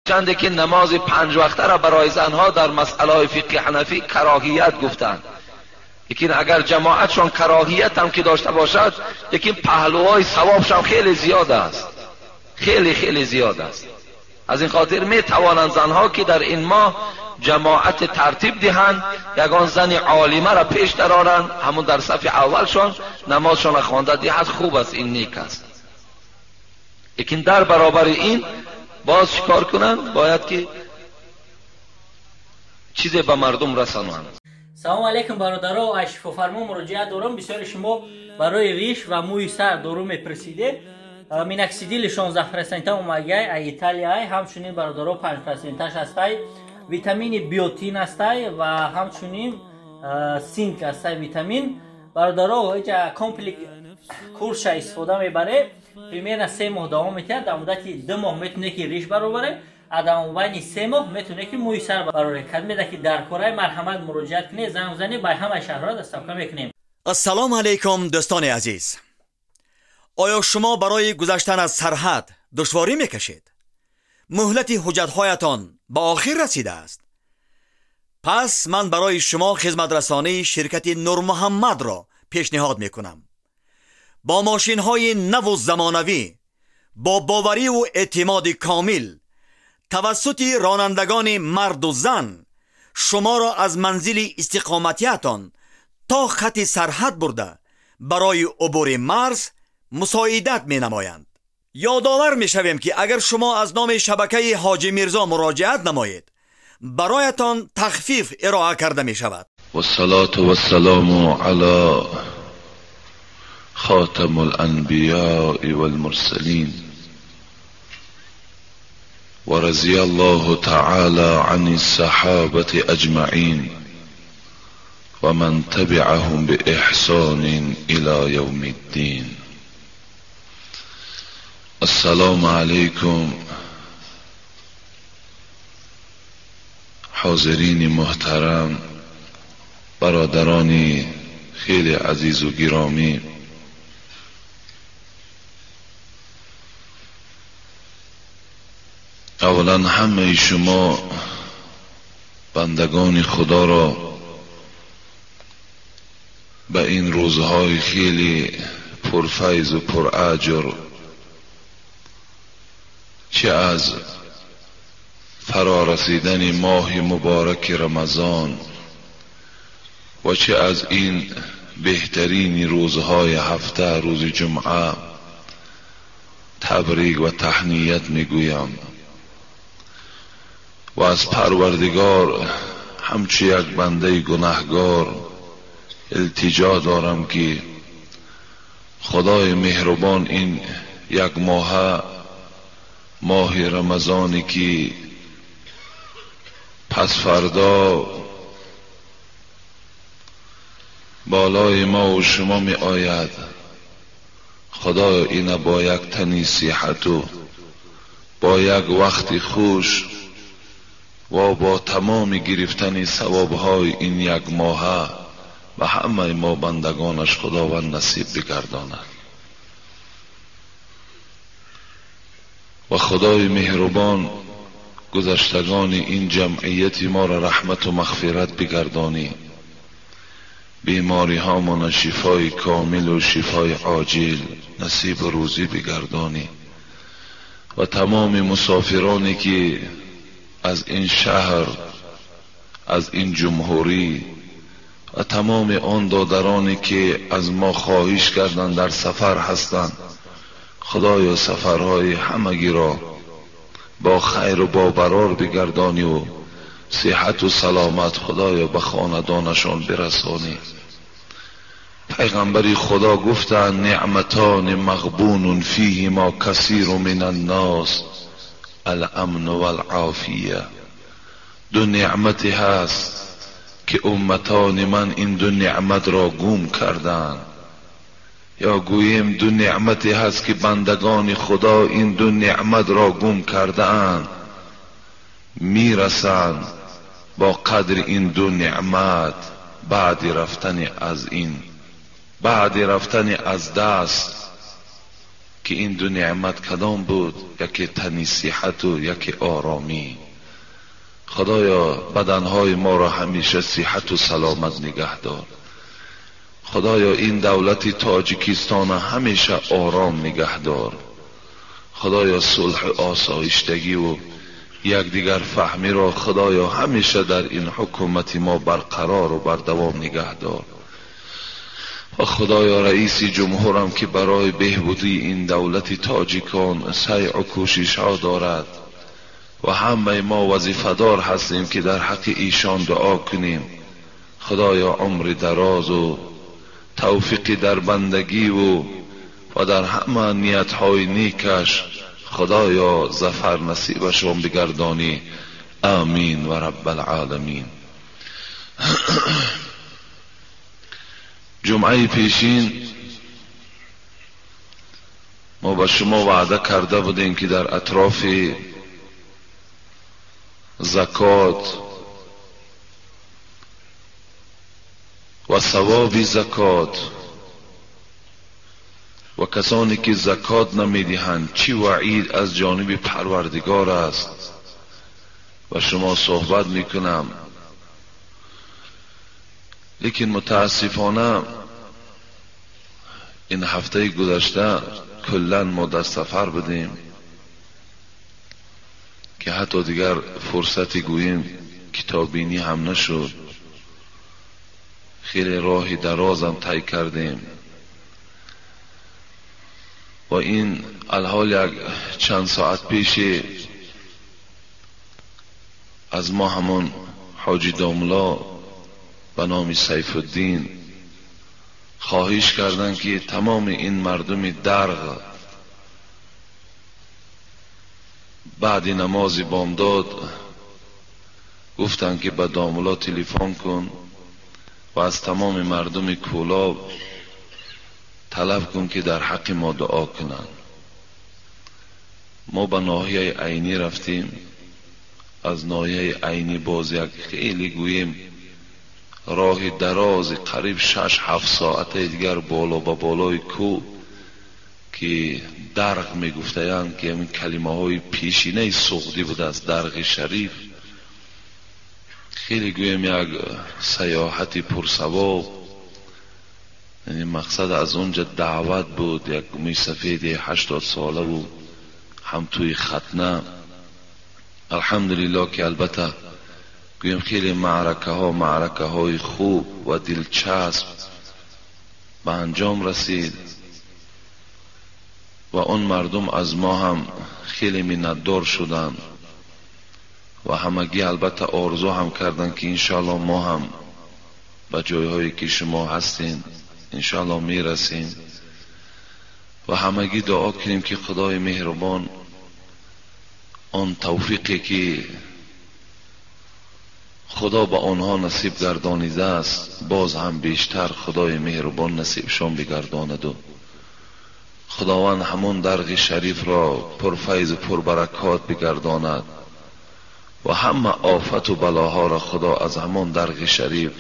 چنده که نماز 5 وقته را برای زنها در مسئله فقه حنفی کراهیت گفتند. لیکن اگر جماعتشان کراهیت هم که داشته باشد، لیکن پهلوهای ثوابشان خیلی زیاد است، خیلی خیلی زیاد است. از این خاطر می توانند زنها که در این ماه جماعت ترتیب دهند، یگان زن عالمه را پیش درارند، همون در صف اولشان نمازشان را خوانده دهد، خوب است، این نیک است. لیکن در برابر این باز چیکار کنند؟ باید که چیزی به مردم رسانند. سلام علیکم برادرها، از شفافرما مراجعه دارم. بسیار شما برای ریش و موی سر دارو میپرسیده. مینوکسیدیل 16% اومگای از ایتالیا، همچنین برادرها 5% هستای، ویتامین بیوتین هستای و همچنین سینک هستای ویتامین. برادرها اینجا کامپلیک کورس استفاده میبره، примерно 3 ماه دوام میده. در مدت 2 ماه میتونه که ریش برآوره، در بین 3 ماه میتونه که موی سر برآوره. کدوم که در کارهای مرحمت مراجعت کنه، زنگ بزنی، با همه شهرها دستاوکا میکنیم. السلام علیکم دوستان عزیز. آیا شما برای گذشتن از سرحد دشواری میکشید؟ مهلت حجتهایتان به آخر رسیده است. پس من برای شما خدمت رسانی شرکت نور محمد را پیشنهاد میکنم. با ماشین های نو و زمانوی، با باوری و اعتماد کامل، توسط رانندگان مرد و زن شما را از منزل استقامتیتان تا خط سرحد برده برای عبور مرز مساعدت می نمایند. یادآور می شویم که اگر شما از نام شبکه حاجی میرزا مراجعت نمایید، برایتان تخفیف ارائه کرده می شود. والصلاة والسلام علی خاتم الانبیاء والمرسلین ورضی الله تعالی عن الصحابة اجمعین ومن تبعهم بإحسان الى یوم الدین. السلام علیکم حاضرین محترم، برادران خیلی عزیز و گرامی. اولا همه شما بندگان خدا را به این روزهای خیلی پرفیض و پراجر، چه از فرارسیدن ماه مبارک رمضان و چه از این بهترین روزهای هفته، روز جمعه، تبریک و تهنیت میگویم و از پروردگار همچه یک بنده گناهگار التجا دارم که خدای مهربان این یک ماه، ماه رمضانی که پس فردا بالای ما و شما می آید، خدای این با یک تنی صحت و با یک وقت خوش و با تمام گرفتن ثوابهای این یک ماه به همه ما بندگانش خداوند نصیب بگرداند. و خدای مهربان گذشتگان این جمعیت ما را رحمت و مغفرت بگردانی، بیماری هامان شفای کامل و شفای عاجل نصیب روزی بگردانی و تمام مسافرانی که از این شهر، از این جمهوری و تمام آن دادرانی که از ما خواهش کردند در سفر هستند، خدایا سفرهای همگی را با خیر و با برار بگردانی و صحت و سلامت خدایا به خاندانشان برسانی. پیغمبری خدا گفتند نعمتان مغبون فیهما کثیر من الناس الامن والعافیه. دو نعمتی هست که امتان من این دو نعمت را گم کردند، یا گوییم دو نعمتی هست که بندگان خدا این دو نعمت را گم کردند، میرسند با قدر این دو نعمت بعد رفتن از این، بعد رفتن از دست. که این دو نعمت کدام بود؟ یکی تنی صحت و یکی آرامی. خدایا بدنهای ما را همیشه صحت و سلامت نگه دار. خدایا این دولت تاجیکستان همیشه آرام نگه دار. خدایا صلح آسایشتگی و یکدیگر فهمی را خدایا همیشه در این حکومت ما برقرار و بردوام نگه دار. و خدایا رئیس جمهورم که برای بهبودی این دولت تاجیکان سعی و کوشش ها دارد و همه ما وظیفه دار هستیم که در حق ایشان دعا کنیم. خدایا عمر دراز و توفیق در بندگی و در همه نیت های نیکش خدایا ظفر نصیبشان بگردانی. آمین و رب العالمین. جمعه پیشین ما به شما وعده کرده بودیم که در اطراف زکات و ثواب زکات و کسانی که زکات نمیدهند چی وعید از جانب پروردگار است و شما صحبت میکنم. لیکن متاسفانه این هفته گذشته کلا ما در سفر بودیم که حتی دیگر فرصتی گوییم کتابینی هم نشد. خیلی راه درازم طی کردیم و این الحال یک چند ساعت پیش از ما همون حاجی داملا به نام سیف الدین خواهش کردن که تمام این مردم درغ بعد نماز بامداد گفتن که به داملا تلفن کن و از تمام مردم کولاب طلب کن که در حق ما دعا کنند. ما به ناحیه عینی رفتیم. از ناحیه عینی باز یک خیلی گوییم راه دراز قریب 6-7 ساعت دیگر بالا به بالای کو که درغ میگفتند که این کلمه های پیشینه سغدی بود از درغ شریف. خیلی گویم یک سیاحتی پرثواب، یعنی مقصد از اونجا دعوت بود. یک موی سفید 80 ساله بود هم توی ختنه. الحمدلله که البته گویم خیلی معرکه های خوب و دلچسب به انجام رسید و اون مردم از ما هم خیلی منتدار شدند و همگی البته آرزو هم کردن که انشالله ما هم به جایهایی که شما هستین انشالله میرسیم و همگی دعا کنیم که خدای مهربان آن توفیقی که خدا به آنها نصیب گردانیده است باز هم بیشتر خدای مهربان نصیبشان بگرداند و خداوند همون درغ شریف را پرفیض و پربرکات بگرداند و همه آفت و بلاها را خدا از همان درغ شریف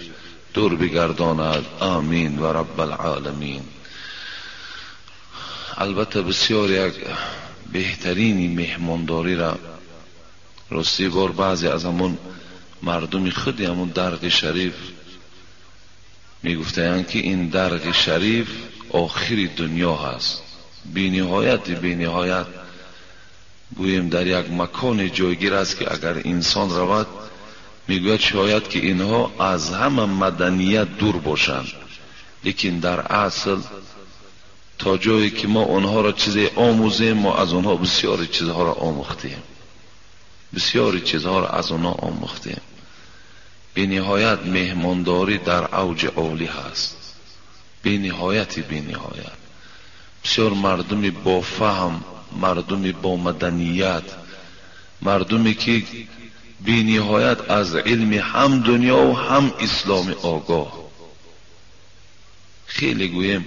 دور بگرداند. آمین و رب العالمین. البته بسیار یک بهترین مهمانداری را راستی بار بعضی از همون مردم خودی همون درغ شریف میگفتند که این درغ شریف آخر دنیا هست. بی نهایت گوییم در یک مکان جایگیر است که اگر انسان رود میگوید شاید که اینها از همه مدنیت دور باشند، لیکن در اصل تا جایی که ما آنها را چیزی آموزیم ما از آنها بسیاری چیزها را آموختیم، بسیاری چیزها را از آنها آموختیم. بی نهایت مهمانداری در اوج عالی هست، بی نهایت بسیار مردمی با فهم، مردمی با مدنیت، مردمی که بی نهایت از علم هم دنیا و هم اسلام آگاه. خیلی گوییم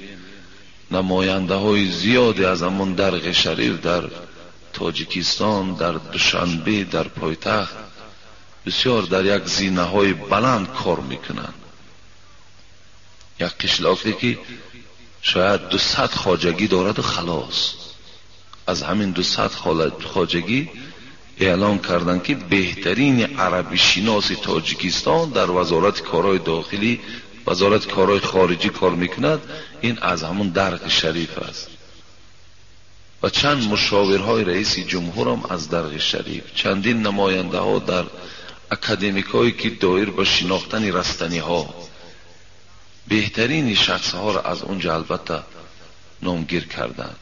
نماینده های زیادی از همون درغ شریف در تاجیکستان، در دوشنبه، در پایتخت بسیار در یک زینه های بلند کار میکنند. یک قشلاقی که شاید 200 خواجگی دارد و خلاص. از همین 200 خواجگی اعلام کردند که بهترین عربی شناس تاجیکستان در وزارت کارهای داخلی، وزارت کارهای خارجی کار میکند، این از همون درق شریف است. و چند مشاورهای رئیس جمهور هم از درق شریف، چندین نماینده ها در اکادمیک هایی که دایر به شناختن رستنی ها، بهترین شخص ها را از اونجا البته نامگیر کردند.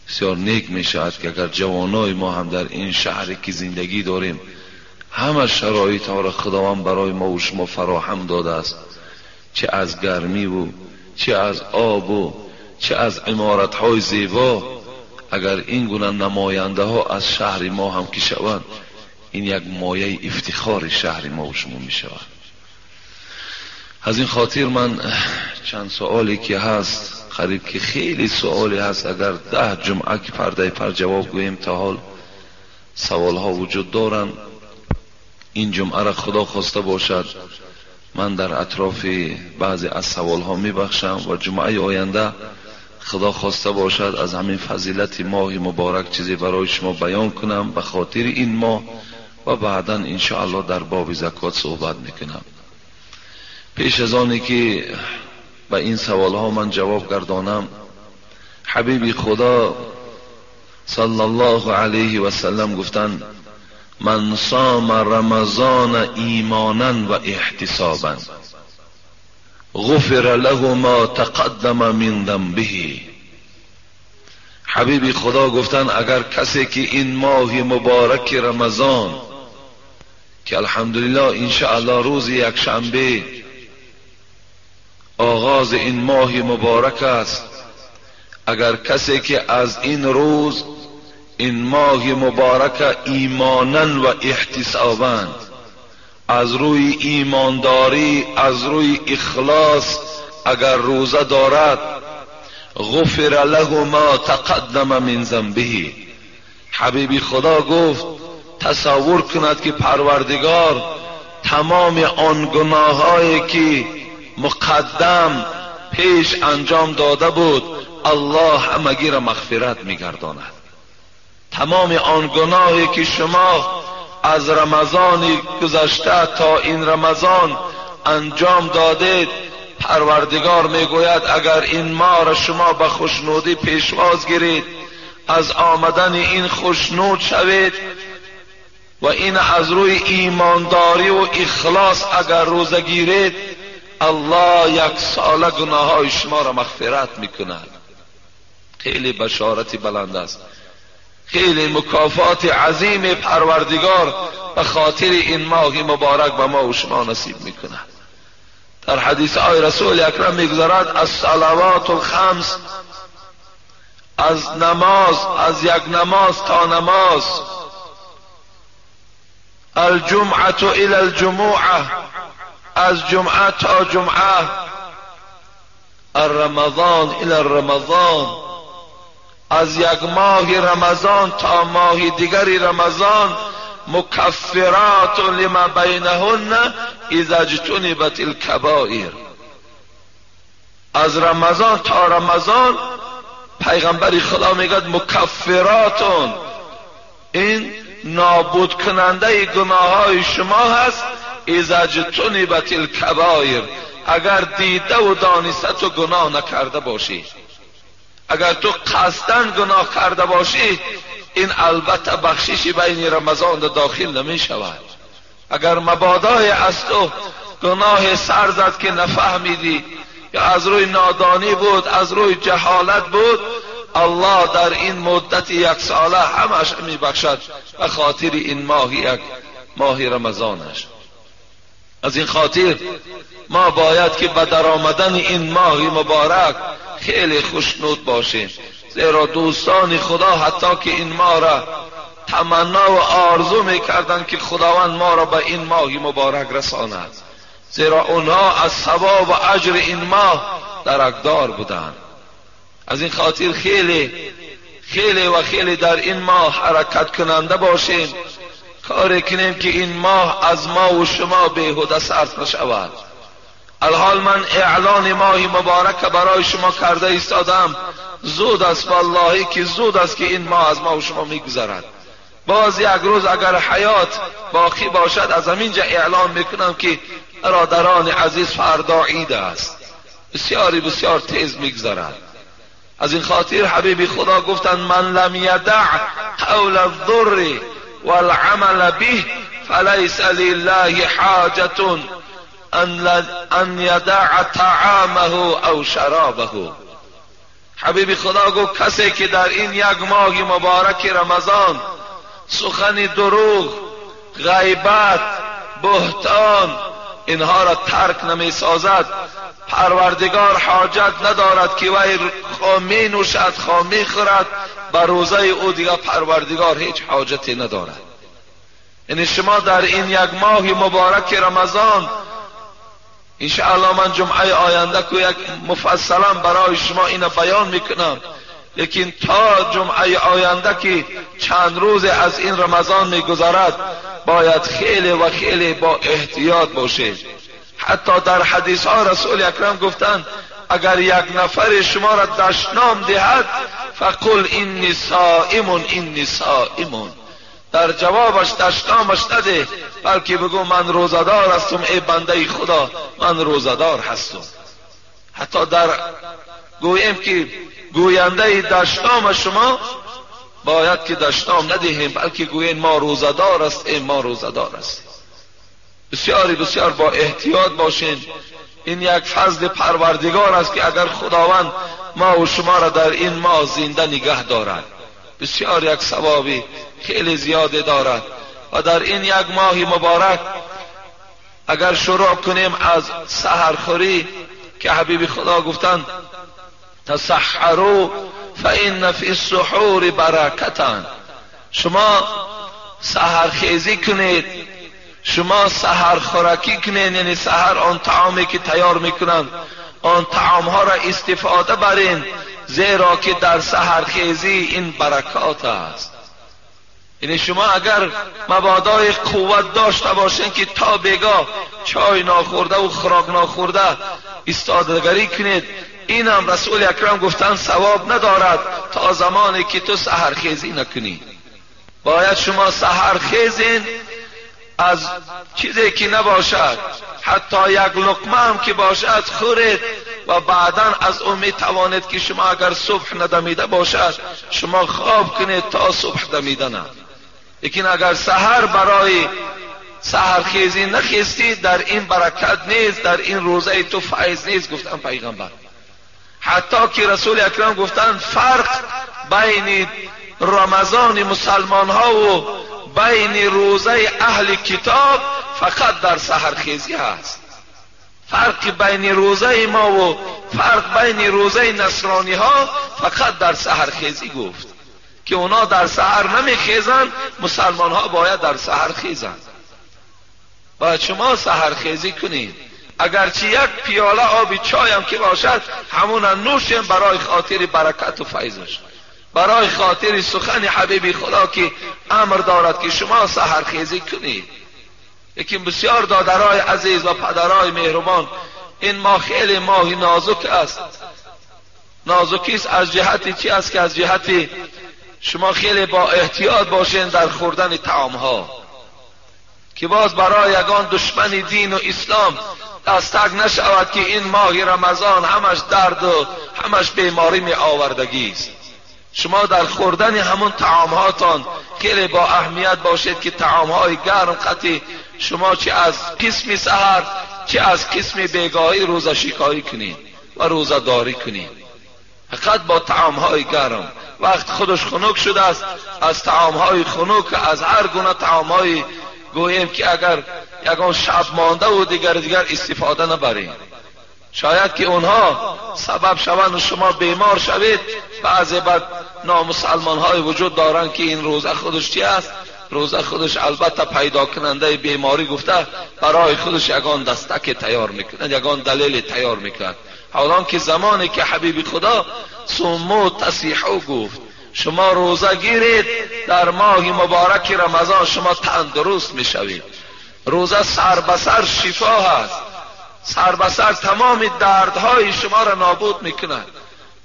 بسیار نیک می شود که اگر جوانای ما هم در این شهری که زندگی داریم همه شرایط ها را خداوند برای ما و شما فراهم داده است، چه از گرمی و چه از آب و چه از عمارت های زیبا، اگر این گونه نماینده ها از شهر ما هم که شوند، این یک مایه افتخار شهر ما و شما می شود. از این خاطر من چند سوالی که هست، قریب که خیلی سوالی هست، اگر 10 جمعه که پرده پر جواب گوییم تا حال سوال ها وجود دارن. این جمعه را خدا خواسته باشد من در اطراف بعضی از سوال ها می بخشم و جمعه آینده خدا خواسته باشد از همین فضیلت ماه مبارک چیزی برای شما بیان کنم به خاطر این ماه و بعدا انشاءالله در باب زکات صحبت میکنم. پیش از آنی که به این سوال ها من جواب گردانم، حبیب خدا صلی الله علیه و سلم گفتند من صام رمضان ایمانا و احتسابا غفر له ما تقدم من ذنبه. حبیب خدا گفتند اگر کسی که این ماه مبارک رمضان که الحمدلله انشاءالله روز یک شنبه آغاز این ماه مبارک است، اگر کسی که از این روز این ماه مبارک ایمانا و احتسابا، از روی ایمانداری، از روی اخلاص اگر روزه دارد، غفر له ما تقدم من ذنبه. حبیبی خدا گفت تصور کند که پروردگار تمام آن گناهایی که مقدم پیش انجام داده بود، الله همگی را مغفرت میگرداند. تمام آن گناهی که شما از رمضان گذشته تا این رمضان انجام دادید، پروردگار میگوید اگر این ماه را شما به خوشنودی پیشواز گیرید، از آمدن این خوشنود شوید و این از روی ایمانداری و اخلاص اگر روزه گیرید، الله یک ساله گناههای شما را مغفرت میکند. خیلی بشارتی بلند است، خیلی مکافات عظیم پروردگار به خاطر این ماه مبارک به ما و شما نصیب میکند. در حدیث آی رسول اکرم میگذرد الصلوات الخمس، از نماز، از یک نماز تا نماز، الجمعة الى الجمعة، از جمعه تا جمعه، الرمضان الى الرمضان، از یک ماه رمضان تا ماه دیگری رمضان، مکفرات لما بینهن اذا اجتنبت الکبائر. از رمضان تا رمضان پیغمبر خدا میگه مکفرات، این نابود کننده گناه های شما هست، اذا اجتنبت الکبائر، اگر دیده و دانسته تو گناه نکرده باشی، اگر تو قصداً گناه کرده باشی، این البته بخششی بین رمضان داخل نمی شود. اگر مبادای از تو گناه سر زد که نفهمیدی، یا از روی نادانی بود، از روی جهالت بود، الله در این مدت یک ساله همش می بخشد به خاطر این ماه، یک ماه رمضانش. از این خاطر ما باید که به در آمدن این ماه مبارک خیلی خوشنود باشیم، زیرا دوستان خدا حتی که این ماه را تمنا و آرزو میکردند که خداوند ما را به این ماه مبارک رساند، زیرا اونها از ثواب و اجر این ماه درکدار بودند. از این خاطر خیلی خیلی و خیلی در این ماه حرکت کننده باشیم، کاری کنیم که این ماه از ما و شما بیهوده صرف نشود. الحال من اعلان ماه مبارک برای شما کرده ایستادم. زود است، والله که زود است که این ماه از ما و شما میگذرد. باز یک روز اگر حیات باقی باشد از همینجا اعلان میکنم که برادران عزیز فردا عید است. بسیاری بسیار تیز میگذرد. از این خاطر حبیب خدا گفتند من لم یدع قول الضر والعمل به فلیس لله حاجة ان یدع طعامه او شرابه. حبیب خدا گفت کسی که در این یک ماه مبارک رمضان سخن دروغ، غیبت، بهتان اینها را ترک نمی سازد، پروردگار حاجت ندارد که وی خواه می نوشد خواه می خورد، بر روزه او دیگر پروردگار هیچ حاجتی ندارد. یعنی شما در این یک ماه مبارک رمضان انشاءالله من جمعه آینده که یک مفصلا برای شما اینو بیان میکنم، لیکن تا جمعه آینده که چند روز از این رمضان میگذرد باید خیلی و خیلی با احتیاط باشید. حتی در حدیث ها رسول اکرم گفتند اگر یک نفر شما را دشنام دهد فقل انی صائم انی صائم، در جوابش دشنامش نده، بلکه بگو من روزه‌دار هستم، ای بنده خدا من روزه‌دار هستم. حتی در گوییم که گوینده دشنام شما باید که دشنام ندهیم، بلکه گوییم ما روزه‌دار هستیم، ما روزه‌دار هستیم. بسیاری بسیار با احتیاط باشین. این یک فضل پروردگار است که اگر خداوند ما و شما را در این ماه زنده نگه دارد، بسیار یک ثوابی خیلی زیاده دارد. و در این یک ماه مبارک اگر شروع کنیم از سحرخوری که حبیب خدا گفتند تسحروا فإن فی السحور برکتا، شما سحرخیزی کنید، شما سحر خوراکی کنید، یعنی سحر آن طعامی که تیار میکنند آن طعام ها را استفاده برین، زیرا که در سحرخیزی این برکات است. یعنی شما اگر مبادای قوت داشته باشین که تا بیگاه چای ناخورده و خوراک ناخورده ایستادگری کنید، این هم رسول اکرم گفتن ثواب ندارد تا زمانی که تو سحرخیزی نکنی. باید شما سحرخیزین از چیزی که نباشد، حتی یک لقمه هم که باشد خورید و بعدا از او می توانید که شما اگر صبح ندمیده باشد شما خواب کنید تا صبح دمیده نه. لیکن اگر سحر برای سحرخیزی نخیستی در این برکت نیست، در این روزه تو فیض نیست، گفتن پیغمبر. حتی که رسول اکرم گفتن فرق بین رمضان مسلمان ها و بین روزه اهل کتاب فقط در سحرخیزی هست. فرق بین روزه ما و فرق بین روزه نصرانی ها فقط در سحرخیزی گفت که اونا در سحر نمیخیزند، مسلمان ها باید در سحر خیزند. باید شما سحرخیزی کنید، اگرچه یک پیاله آب چای هم که باشد همون نوشیم برای خاطر برکت و فیضش، برای خاطر سخن حبیب خدا که امر دارد که شما سحرخیزی کنید. لیکن بسیار دادرای عزیز و پدرای مهربان، این ماه خیلی ماه نازک است. نازکی است از جهت چی است؟ که از جهت شما خیلی با احتیاط باشین در خوردن طعام ها، که باز برای یگان دشمن دین و اسلام دستک نشود که این ماه رمضان همش درد و همش بیماری می آوردگی است. شما در خوردن همون طعام هاتان خیلی با اهمیت باشید که طعام های گرم قطعی شما چه از قسم سحر چه از قسم بیگاهی روزه شکاری کنید و روزه داری کنید. فقط با طعام های گرم. وقت خودش خنک شده است، از طعام های خنک، از هر گونه طعام های گوییم که اگر یگان شب مانده و دیگر استفاده نبریم. شاید که اونها سبب شوند و شما بیمار شوید. بعضی بعد نامسلمان های وجود دارند که این روزه خودش چی است؟ روزه خودش البته پیدا کننده بیماری گفته برای خودش یگان دستک تیار میکنند، یگان دلیل تیار میکنند. حالان که زمانی که حبیب خدا صوموا تصیحوا گفت شما روزه گیرید در ماه مبارک رمضان شما تندرست میشوید. روزه سر به سر شفا هست. سر به سر تمام دردهای شما را نابود میکند.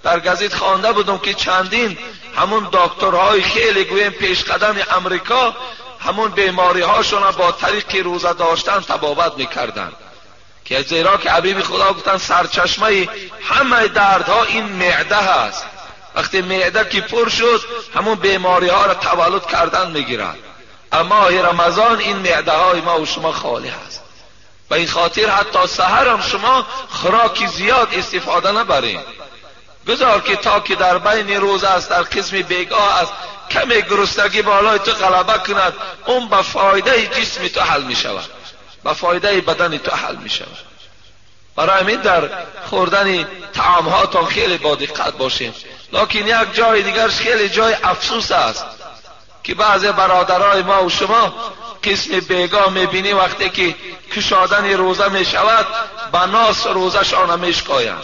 در گزیت خوانده بودم که چندین همون دکترهای خیلی گویم پیش قدم امریکا همون بیماری هاشون با طریق روزه داشتن طبابت میکردن، که زیرا که حبیب خدا گفتن سرچشمه همه دردها این معده هست. وقتی معده که پر شد همون بیماری ها را تولد کردن میگیرد. اما رمضان این معده های ما و شما خالی هست. به این خاطر حتی سحر هم شما خوراکی زیاد استفاده نبرین. گذار که تا که در بین روز است، در قسم بیگاه است، کمی گرسنگی بالای تو غلبه کند، اون به فایده جسم تو حل می شود، به فایده بدن تو حل می شود. برای همین در خوردن طعام هاتون خیلی با دقت باشیم. لکن یک جای دیگرش خیلی جای افسوس است که بعضی برادرای ما و شما قسم بیگاه میبینی وقتی که کشادن روزه می شود به ناس روزه شان میشکایند.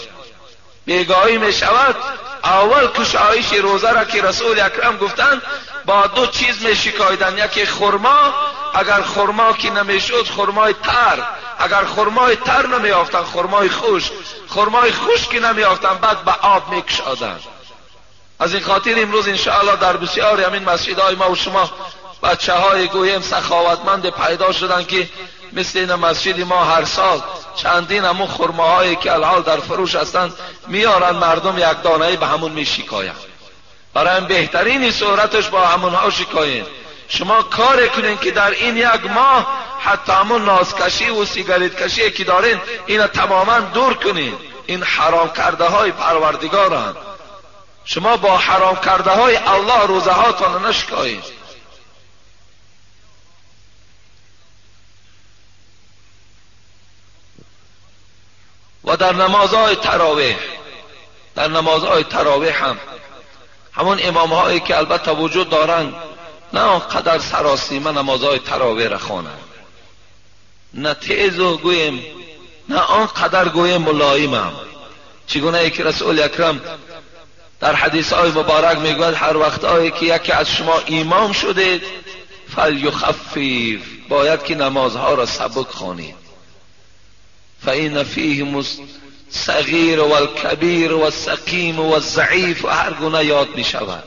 بیگاهی می شود اول کشایش روزه را که رسول اکرم گفتند با دو چیز می شکایدن، یکی خرما، اگر خرما که نمیشد خرمای تر، اگر خرمای تر نمیافتن خرمای خشک، خرمای خشک که نمیافتن بعد به آب میکشادن. از این خاطر امروز انشاءالله در بسیاری همین مسجدهای ما و شما بچه های گویم سخاوتمند پیدا شدن که مثل این مسجد ما هر سال چندین همون خرماهایی که الحال در فروش هستند میارن، مردم یک دانه به همون میشکایند. برای این بهترین صورتش با همونها شکایند. شما کار کنین که در این یک ماه حتی همون نازکشی و سیگارت کشی که دارین اینا تماما دور کنین. این حرام کرده های پروردگارند. شما با حرام کرده های الله روزه هاتان نشکایید. و در نمازهای تراویح، در نمازهای تراویح هم همون امام هایی که البته وجود دارند نه آنقدر سراسیمه نمازهای تراویح را خوانند، نه تیز و گویم نه آنقدر گویم ملایمم. چگونه ای که رسول اکرم در حدیث های مبارک میگوید هر وقت هایی که یکی از شما امام شدید فلیخفف، باید که نمازها را سبک خوانید. فإن فیهم الصغیر والکبیر والسقیم والضعیف و هر گونه یاد می شود.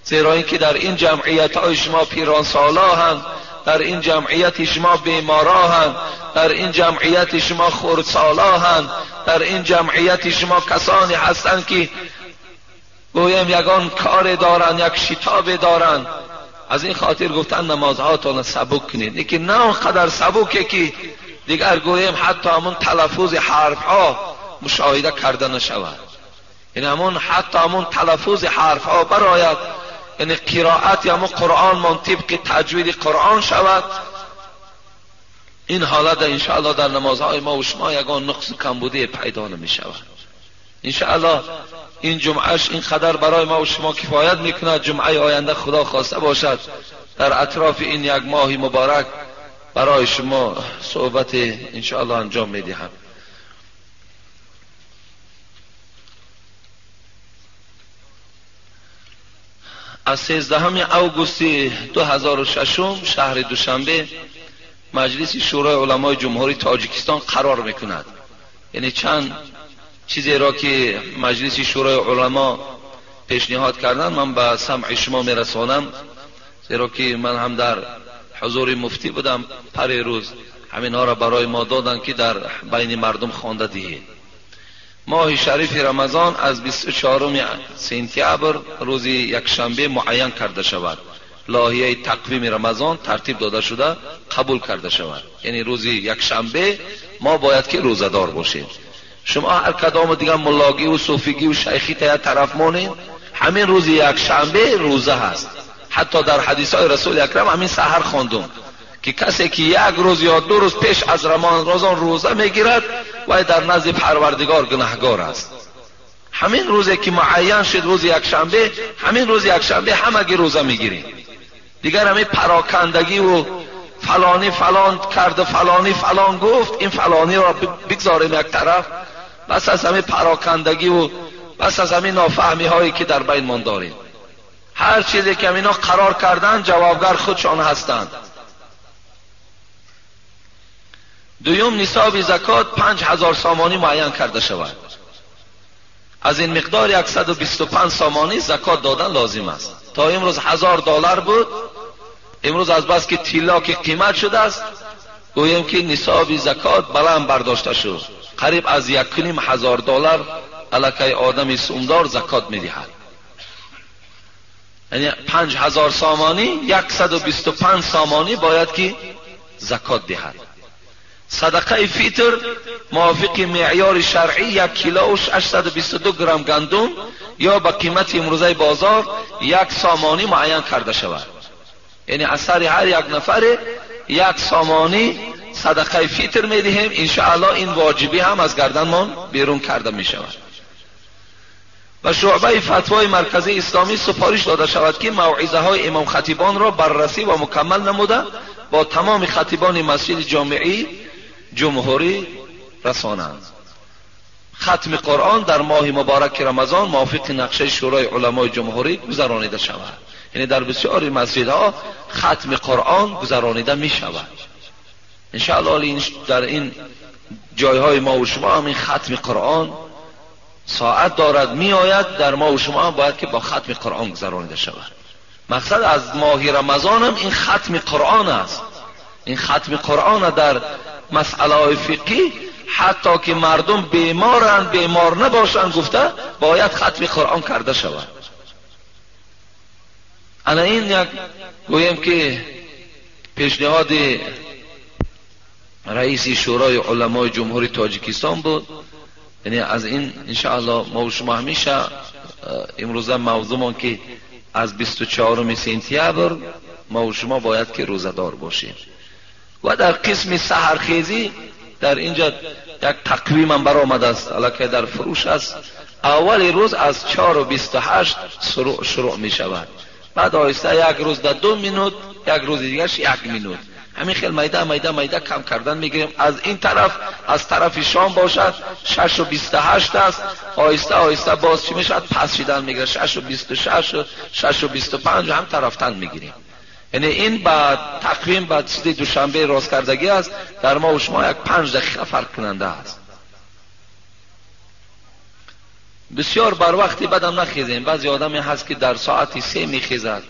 زیرا اینکه در این جمعیت های شما پیران سالا هستند، در این جمعیت شما بیمارا هستند، در این جمعیت شما خردسالا هستند، در این جمعیت شما کسانی هستند که گویم یگان کار دارند، یک شتاب دارند. از این خاطر گفتن نمازهاتان سبک کنید، لیکن نه آنقدر سبکه که دیگر گویم حتی همون تلفظ حرف ها مشاهده کرده نشود. یعنی همون حتی همون تلفظ حرف ها براید، یعنی قرائت یا همون قرآن من طبق تجوید قرآن شود. این حالت انشاءالله در نمازهای ما و شما یگان نقص کمبودی پیدا نمی شود. انشاءالله این جمعهش اینقدر برای ما و شما کفایت میکند. جمعه آینده خدا خواسته باشد در اطراف این یک ماه مبارک برای شما صحبت انشاءالله انجام میدهم. از 13 اوگوست 2006 شهر دوشنبه مجلس شورای علمای جمهوری تاجیکستان قرار میکند. یعنی چند چیزی را که مجلس شورای علما پیشنهاد کردن من به سمع شما میرسانم، زیرا که من هم در حضور مفتی بودم پری روز همینها را برای ما دادن که در بین مردم خوانده دهید. ماه شریف رمضان از 24 سپتامبر روز یکشنبه معین کرده شود. لایحه تقویم رمضان ترتیب داده شده قبول کرده شود. یعنی روز یکشنبه ما باید که روزه‌دار باشیم. شما هر کدام دیگه ملاگی و صوفیگی و شیخی تا طرف مانید، همین روز یکشنبه روزه هست. حتی در حدیث های رسول اکرم همین سحر خواندم که کسی که یک روز یا دو روز پیش از رمضان روزه میگیرد و در نزد پروردگار گناهگار است. همین روزی که معین شد روز یکشنبه، همین روز یکشنبه همگی روزه میگیریم. دیگر همین پراکندگی و فلانی فلان کرد فلانی فلان گفت، این فلانی را بگذاریم یک طرف. بس از همین پراکندگی و بس از همین نافهمی هایی که در بین من داریم. هر چیزی که اینا قرار کردن جوابگر خودشان هستند. دوم، نصاب زکات 5000 سامانی معین کرده شود. از این مقدار 125 سامانی زکات دادن لازم است. تا امروز $1000 بود، امروز از بس که طلا که قیمت شده است، گوییم که نصاب زکات بلند برداشته شد، قریب از $1500 علاکه آدم سومدار زکات میدهد. یعنی 5000 سامانی، 125 سامانی باید که زکات دهد. صدقه فطر موافق معیار شرعی 1 کیلو و 822 گرم گندم یا به قیمت امروزه بازار 1 سامانی معین کرده شود. یعنی اثر هر یک نفر 1 سامانی صدقه فطر میدهیم، انشاءالله این واجبی هم از گردنمان بیرون کرده می شود. و شعبه فتوای مرکزی اسلامی سفارش داده شود که موعظه های امام خطیبان را بررسی و مکمل نموده با تمام خطیبان مسجد جامعی جمهوری رسانند. ختم قرآن در ماه مبارک رمضان موافق نقشه شورای علمای جمهوری گذرانیده شود. یعنی در بسیاری مسجدها ختم قرآن گذرانیده می شود. انشاءالله در این جایهای ما و شما هم این ختم قرآن ساعت دارد می آید، در ما و شما هم باید که با ختم قرآن گذرانیده شود. مقصد از ماه رمضان هم این ختم قرآن است. این ختم قرآن در مسئله فقهی حتی که مردم بیمارند بیمار نباشند گفته باید ختم قرآن کرده شود. انا این یک گویم که پیشنهاد رئیس شورای علمای جمهوری تاجیکستان بود. یعنی از این انشاءالله ما و شما همیشه امروزه موضوعمان که از 24 سپتامبر ما و شما باید که روزه‌دار باشیم. و در قسم سحرخیزی در اینجا یک تقویم هم برآمده است، الکی در فروش است. اول روز از 4:28 شروع می شود، بعد آهسته یک روز در 2 minute، یک روز دیگرش 1 minute، همین خیلی میده میده میده کم کردن میگیریم. از این طرف از طرف شام باشد 6:28 است، آهسته آهسته باز چی میشد پس شدن میگیره 6:26 و 6:25 هم طرفتن میگیریم. یعنی این با تقویم با چیز دوشنبه راست کردگی است، در ما و شما یک 5 دقیقه فرق کننده است. بسیار بر وقتی بدم نخیزیم. بعضی آدمی هست که در ساعت 3 میخیزد،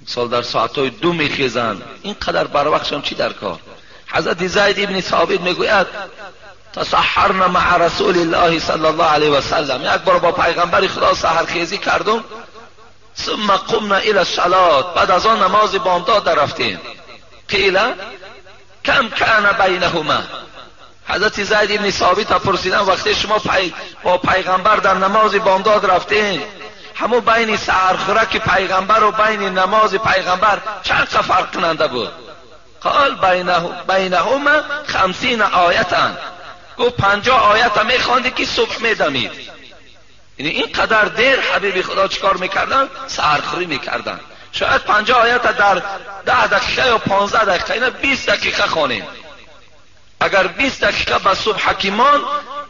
سال در ساعت 2 میخیزند، اینقدر بر وقتشان چی در کار؟ حضرت زید ابن ثابت میگوید تسحرنا مع رسول الله صلی الله علیه و سلم، یک بار با پیغمبر خدا سحرخیزی کردم، ثم قمنا الى الصلاه، بعد از آن نماز بامداد در رفتیم. قیل کم کان بینهما، حضرت زید ابن ثابت پرسیدن وقتی شما با پیغمبر در نماز بامداد رفتین، همون بین سحرخورک پیغمبر و بین نماز پیغمبر چند فرق کننده بود؟ قال بینهما 50 آیتا، گفت 50 آیت میخواندی که صبح میدمید. یعنی اینقدر دیر حبیب خدا چیکار میکردن؟ سحرخوری میکردن. شاید 50 آیت در 10 دقیقه یا 15 دقیقه، اینا 20 دقیقه خوانیم. اگر 20 دقیقه به صبح حکیمان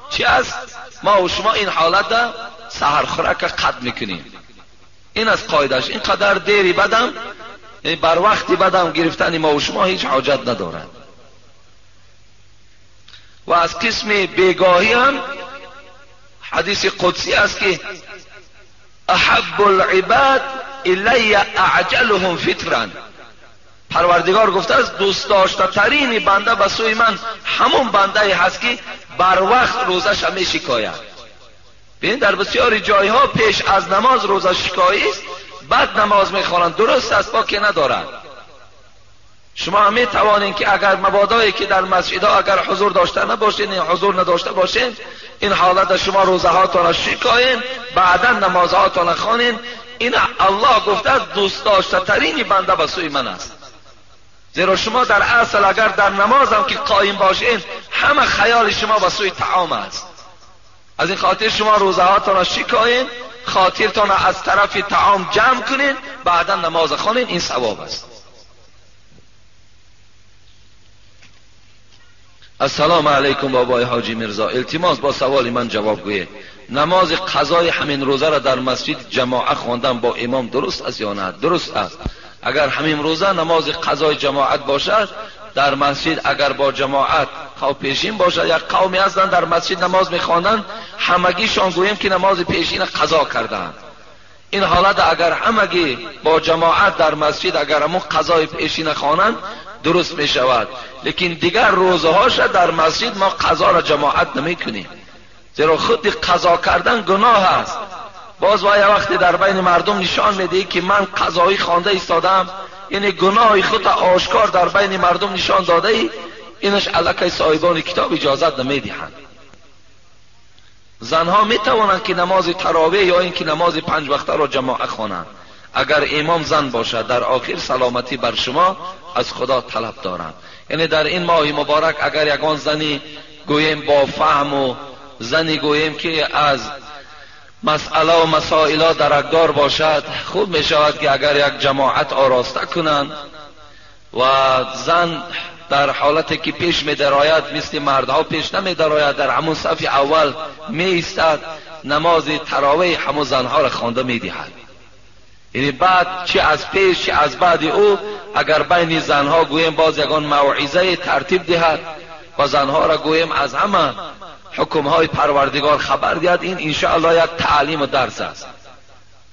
چی است؟ ما و شما این حالت سحرخورک قد میکنیم. این از قاعدش. اینقدر دیری بدم، یعنی بر وقتی بدم گرفتن ما و شما هیچ حاجت ندارد. و از قسم بیگاهی هم حدیث قدسی است که احب العباد الی اعجلهم فطرا، پروردگار گفته است دوست داشته ترین بنده به سوی من همون بنده هست که بر وقت روزش می شکاید. ببین در بسیاری جایها پیش از نماز روزه شکایی است، بعد نماز میخوانند. درست است، باکی ندارند. شما هم میتوانین که اگر مبادایی که در مسجدها اگر حضور داشته نباشین، حضور نداشته باشین، این حالت شما روزه هاتون شکاین، بعدا نمازهاتون خوانین. این الله گفته دوست داشته ترین بنده به سوی من است. زیرا شما در اصل اگر در نماز هم که قایم باشین، همه خیال شما به سوی طعام است. از این خاطر شما روزه هاتون شکاین، خاطرتان از طرف طعام جمع کنین، بعدا نماز خوانین، این ثواب است. السلام علیکم بابای حاجی میرزا، التماس با سوال من جواب گویه. نماز قضای همین روزه را در مسجد جماعه خواندن با امام درست است یا نه؟ درست است. اگر همین روزه نماز قضای جماعت باشد، در مسجد اگر با جماعت خواه پیشین باشد، یک قومی هستند در مسجد نماز میخوانند، همگیشان گوییم که نماز پیشین قضا کردند. این حالت اگر همگی با جماعت در مسجد اگر همون قضای پیشین خوانند درست می شود، لیکن دیگر روزهاش در مسجد ما قضا را جماعت نمی کنیم، زیرا خود قضا کردن گناه است. باز با یه وقتی در بین مردم نشان میدهی که من قضایی خوانده ایستادم، یعنی گناه خود آشکار در بین مردم نشان داده ای، اینش الکی صاحبان کتاب اجازت نمیدهند. زنها می توانند که نماز تراویح یا اینکه نماز پنج وقته را جماعت خوانند اگر امام زن باشد. در آخر سلامتی بر شما از خدا طلب دارند. یعنی در این ماه مبارک اگر یگان زنی گوییم با فهم و زنی گوییم که از مسئله و مسائل درکدار باشد، خوب می شود که اگر یک جماعت آراسته کنند و زن در حالتی که پیش می درآید مثل مردها پیش نمی درآید، در همون صف اول می ایستد، نماز تراویح همون زنها را خوانده می دهد. یعنی بعد چه از پیش چه از بعد او اگر بین زنها گوییم باز یگان موعظه ترتیب دهد و زنها را گوییم از همه حکمهای پروردگار خبر دهد، این انشاءالله یک تعلیم و درس است.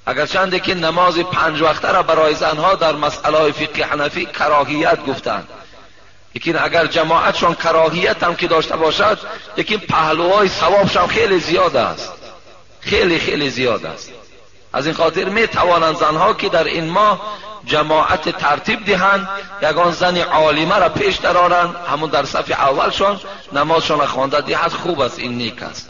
اگر چنده که نماز پنج وقته را برای زنها در مسئله فقه حنفی کراهیت گفتند، لیکن اگر جماعتشان کراهیت هم که داشته باشد، لیکن پهلوهای ثوابشان خیلی زیاد است، خیلی خیلی زیاد است. از این خاطر می توانند زنها که در این ماه جماعت ترتیب دهند، یگان زن عالمه را پیش درآرند، همون در صف اولشان نمازشان را خوانده دهد، خوب است، این نیک است.